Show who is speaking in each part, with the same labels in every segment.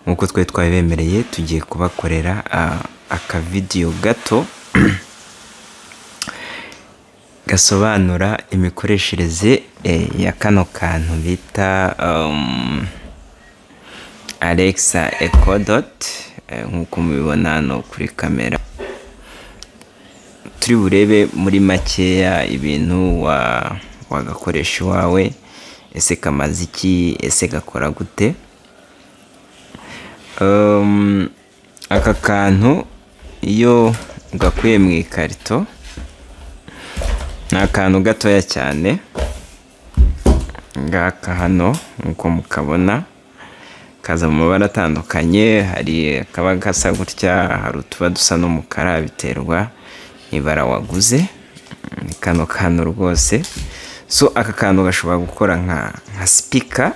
Speaker 1: Nk'uko twari twabibemereye, tugiye kubakorera akavidiyo gato gasobanura imikoreshereze ya kano kantu bita Alexa Echo Dot. Nk'uko mubibona hano kuri kamera, turi burebe muri makeya ibintu wagakoresha iwawe. Ese kamaze iki? Ese gakora gute? Aka kantu iyo gakuye mu ikarito ni akantu gatoya cyane ngaka hano, nk'uko mukabona kaza mu mabara atandukanye. Hari akaba gasa gutya, hari utuba dusa n'umukara, biterwa n'ibara waguze. Ni kano kantu rwose. So aka kantu gashobora gukora nka speaker,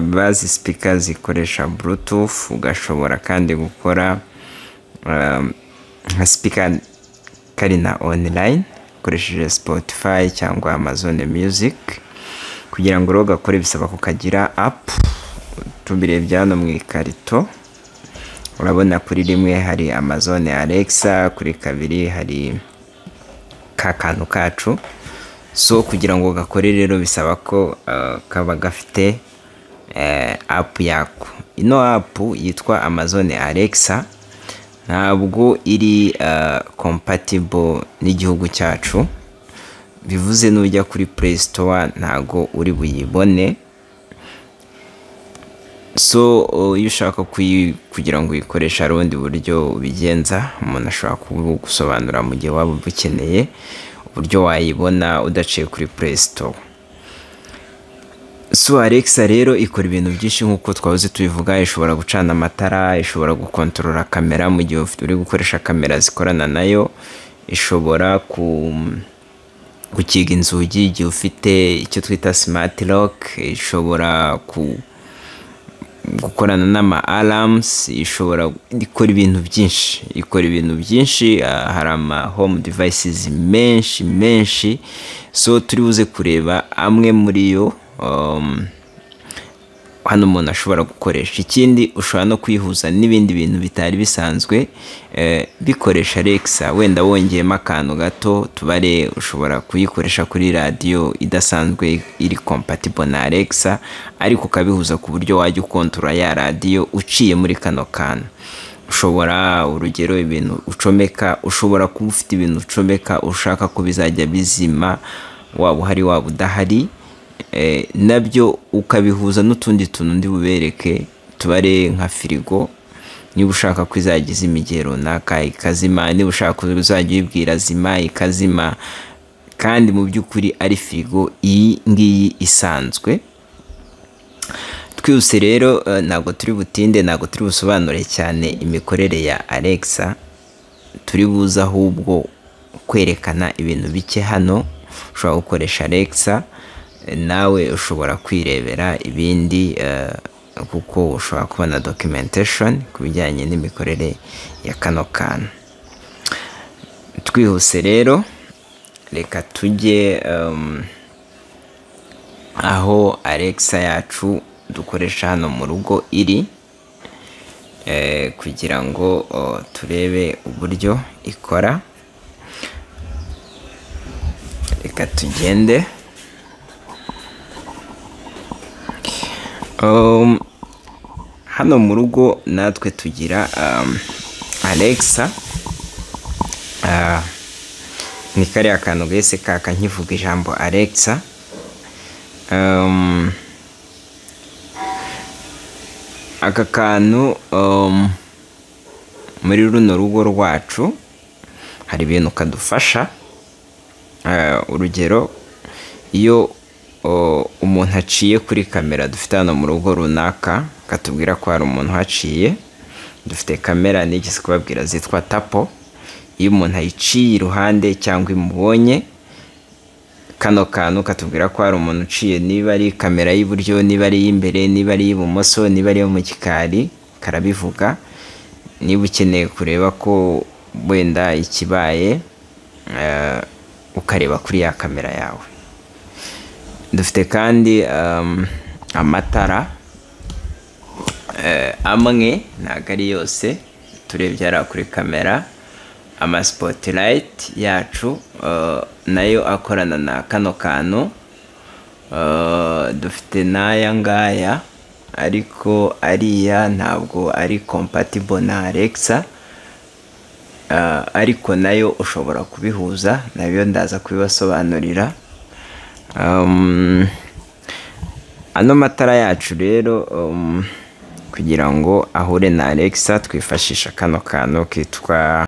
Speaker 1: bazi speaker zikoresha bluetooth. Ugashobora kandi gukora nka speaker kari na online ukoresheje Spotify cyangwa Amazon Music. Kugira ngo rero gakore bisaba ko kagira app. Tubirebye hano mu ikarito, urabona kuri rimwe hari Amazon Alexa, kuri kabiri hari ka kantu kacu. So kugira ngo gakore rero bisaba ko kaba gafite app yako. Ino app yitwa Amazon Alexa ntabwo iri compatible n'igihugu cyacu, bivuze nujya kuri Play Store ntago uri buyibone. So iyo ushaka kugira ngo uyikoreshe hari ubundi buryo ubigenza, umuntu ashobora kugusobanurira mu gihe waba ubukeneye uburyo wayibona udaciye kuri Play Store. So Alexa rero ikora ibintu byinshi nk'uko twahoze tubivuga. Ishobora gucana amatara, ishobora gukontorora kamera mu gihe uri gukoresha kamera zikorana nayo, ishobora gukinga inzugi igihe ufite icyo twita smart lock, ishobora gukorana n'ama alarms, ishobora ikora ibintu byinshi, ikora ibintu byinshi. Hari ama home devices menshi menshi. So turi buze kureba amwe muri yo hano umuntu ashobora gukoresha. Ikindi, ushobora no kwihuza n'ibindi bintu bitari bisanzwe bikoresha Alexa, wenda wongeyemo akantu gato. Tubare ushobora kuyikoresha kuri radiyo idasanzwe iri compatible na Alexa, ariko ukabihuza ku buryo wajya ukontorora ya radiyo uciye muri kano kantu. Ushobora, urugero, ibintu ucomeka, ushobora kuba ufite ibintu ucomeka ushaka ko bizajya bizima waba uhari waba udahari, nabyo ukabihuza n'utundi tuntu ndi bubereke. Tubare nka firigo, niba ushaka ko izajya izima igihe runaka ikazima, niba ushaka ko uzajya uyibwira zima ikazima, kandi mu by'ukuri ari firigo iyi ngiyi isanzwe. Twihuse rero, ntabwo turi butinde, ntabwo turi busobanure cyane imikorere ya Alexa. Turi buze ahubwo kwerekana ibintu bike hano ushobora gukoresha Alexa. Nawe ushobora kwirebera ibindi, kuko ushobora kubona documentation ku bijyanye n'imikorere ya kano kantu. Twihuse rero, reka tujye aho Alexa yacu dukoresha hano mu rugo iri, kugira ngo turebe uburyo ikora. Reka tugende. Hano mu rugo natwe tugira Alexa. Ni kariya kantu gahise kaka nkivuga ijambo Alexa. Aka kantu muri runo rugo rwacu hari ibintu kadufasha. Urugero, iyo umuntu aciye kuri kamera dufite hano mu rugo runaka, katubwira ko hari umuntu uhaciye. Dufite kamera nigeze kubabwira zitwa Tapo. Iyo umuntu ayiciye iruhande cyangwa imubonye, kano kantu katubwira ko hari umuntu uciye, niba ari kamera y'iburyo, niba ari iy'imbere, niba ari iy'ibumoso, niba ari iyo mu gikari, karabivuga. Niba ukeneye kureba ko wenda ikibaye, ukareba kuri ya kamera yawe. Dufite kandi amatara. Amwe ntabwo ari yose. Turebye hariya kuri kamera, ama spotlight yacu nayo akorana na kano kantu. Dufite n'aya ngaya, ariko ariya ntabwo ari compatible na Alexa, ariko nayo ushobora kubihuza nabyo, ndaza kubibasobanurira. Ano matara yacu rero, kugira ngo ahure na Alexa, twifashisha kano kantu kitwa